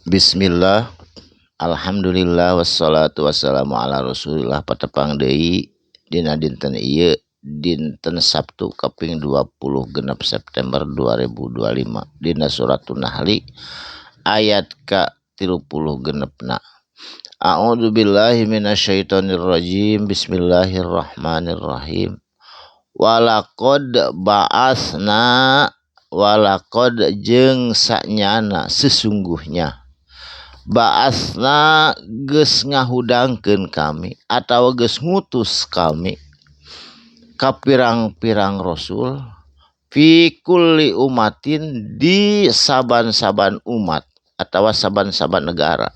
Bismillah, alhamdulillah, wassalatu wassalamu ala rasulillah. Patepang deui dina dinten ieu, dinten Sabtu kaping 26 September 2025, dina suratun Nahli ayat ka 36 na. A'udzu billahi minasyaitonir rajim. Bismillahirrahmanirrahim. Walaqad ba'atsna, walaqad jeung sanyana sesungguhnya, ba'atsna geus ngahudangkeun kami atau geus ngutus kami ka pirang-pirang rasul, fi kulli umatin di saban-saban umat atau saban-saban negara,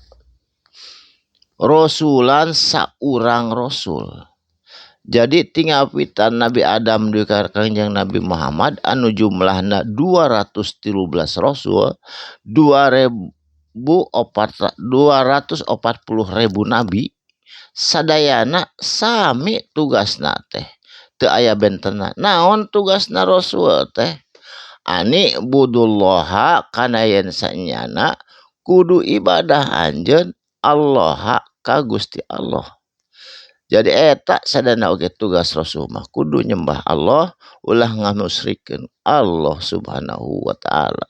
rasulan saurang rasul. Jadi ti ngawitan Nabi Adam di Kangjeng Nabi Muhammad anu jumlahna 213 rasul, 240 ribu nabi, sadayana sami tugasna teh, teu aya bentena. Naon tugasna rasul teh? Ani'budullaha kana yen sanyana kudu ibadah anjeun Allah ka Gusti Allah. Jadi eta sadayana oge tugas rasul mah kudu nyembah Allah, ulah ngamusyrikeun Allah Subhanahu wa taala.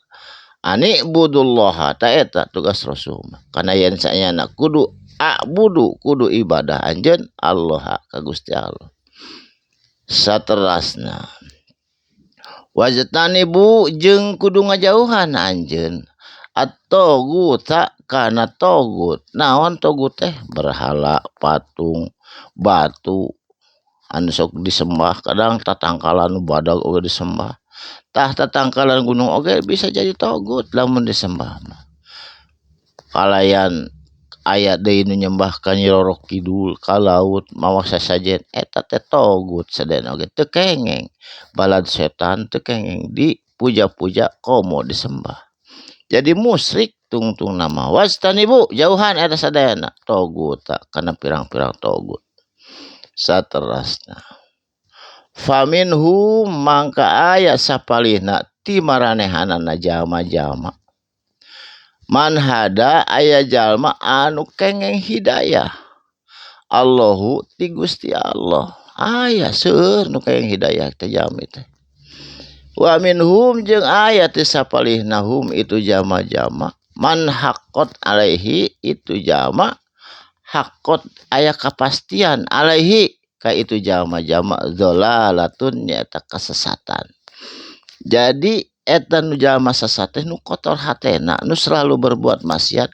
Ani'budullaha, ta eta tugas rasul mah kana yen sanyana kudu a'budu, kudu ibadah anjeun Allah ka Gusti Allah. Saterasna, wajtanibu jeung kudu ngajauhan anjeun, at-thaguta kana togut. Naon togut teh? Berhala, patung, batu anu sok disembah. Kadang tatangkalan badag oge disembah. Tah, tatangkalan gunung oge bisa jadi togut lamun disembah mah. Kalayan aya deui nu nyembah ka Nyi Roro Kidul, ka laut, mawa sasajen, eta teh togut sadayana oge. Teu kengeng balad setan, teu kengeng dipuja-puja komo disembah, jadi musyrik tungtungna mah. Wajtanibu, jauhan eta sadayana togut, kana pirang-pirang togut. Saterasna, faminhum mangka aya sapalihna ti maranehanana jalma-jalma, man hada aya jalma anu kengeng hidayah, Allahu ti Gusti Allah. Aya seueur nu kengeng hidayah teh jalmi teh. Wa minhum jeung aya ti sapalihna hum itu jalma-jalma, man haqqat alaihi itu jalma, haqqat aya kapastian, alaihi ka itu jalma-jalma, dhalalatun nyaeta kesesatan. Jadi eta nu jalma sesat teh nu kotor hatena, nu selalu berbuat maksiat,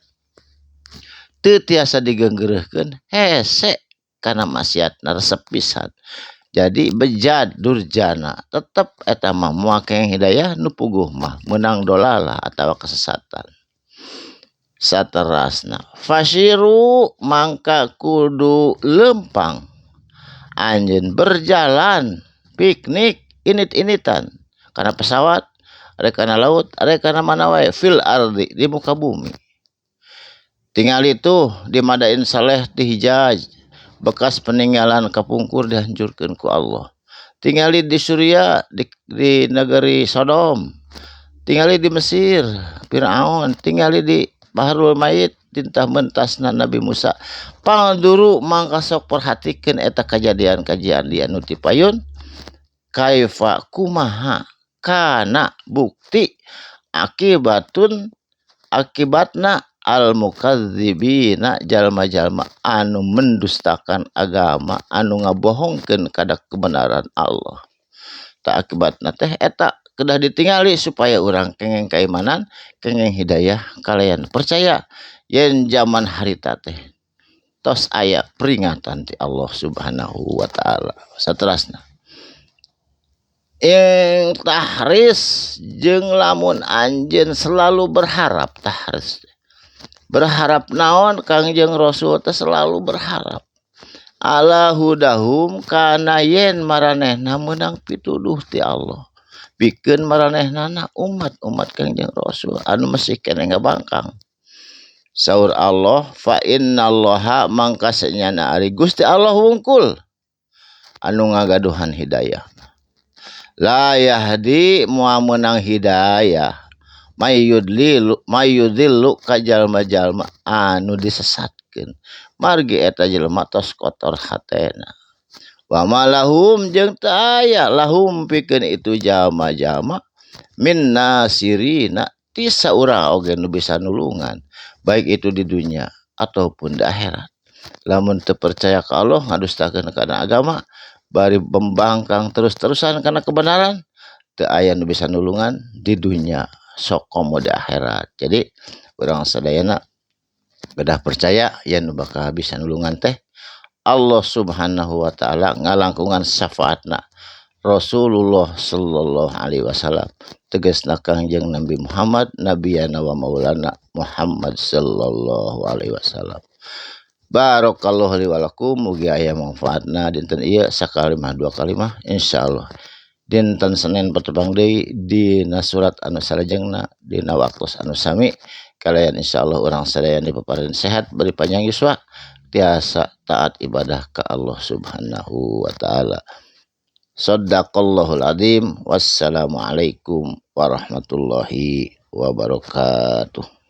teu tiasa digeunggeureuhkeun, hese kana maksiatna, resep pisan, jadi bejad durjana. Tetep eta mah moal kengeng hidayah, nu puguh mah meunang dolalah atawa kesesatan. Saterasna, fasiru mangka kudu lempang anjeun berjalan, piknik, init-initan kana pesawat, arek kana laut, arek kana mana wae, fil ardi di muka bumi. Tingali tuh di Madain Saleh di Hijaz, bekas peninggalan kapungkur dihancurkeun ku Allah. Tingali di Suria, di negeri Sodom. Tingali di Mesir, Firaun. Tingali di Bahrul Mayit, tintah mentasna Nabi Musa. Pangduru mangka sok perhatikeun eta kajadian-kajadian di anu ti payun, kaifa kumaha kana bukti, akibatun akibatna, al mukadzibina jalma-jalma anu mendustakan agama, anu ngabohongkeun kada kebenaran Allah. Tah, akibatna teh eta kedah ditingali supaya urang kengeng keimanan, kengeng hidayah, kalian percaya yen zaman harita teh tos aya peringatan ti Allah Subhanahu wa taala. Saterasna, in tahris jeung lamun anjeun selalu berharap. Tahris berharap. Naon? Kangjeng Rasul teh selalu berharap ala hudahum kana yen maranehna meunang pituduh ti Allah, pikeun maranehnana umat-umat Kangjeng Rasul anu masih keneh ngabangkang. Saur Allah, fa innallaha mangka sanyana ari Gusti Allah wungkul anu ngagaduhan hidayah, la yahdi moal meunang hidayah. Mayyudlilu mayyudillu ka jalma-jalma anu disesatkeun margi eta jelema tos kotor hatena. Wa malahum jeung teu aya lahum pikeun itu jalma-jalma min nasirina ti saurang oge nu bisa nulungan baik itu di dunia ataupun di akhirat. Lamun teu percaya ka Allah ngadustakeun kana agama bari membangkang terus-terusan kana kebenaran teu aya nu bisa nulungan di dunia sok komo di akhirat. Jadi urang sadayana kedah percaya yen nu bakal bisa nulungan teh Allah Subhanahu wa taala ngalangkungan syafaatna Rasulullah sallallahu alaihi wasallam tegasna Kangjeng Nabi Muhammad nabiyana wa maulana Muhammad sallallahu alaihi wasallam. Barakallahu li wa lakum, mugi aya manfaatna dinten ieu sakalimah dua kalimah insyaallah. Dinten Senin patepang deui dina surat anu salajengna dina waktos anu sami kalayan insyaallah urang sadaya dipaparin sehat beri panjang yuswa tiasa taat ibadah ka Allah Subhanahu wa taala. Sadaqallahul azim. Wassalamualaikum warahmatullahi wabarakatuh.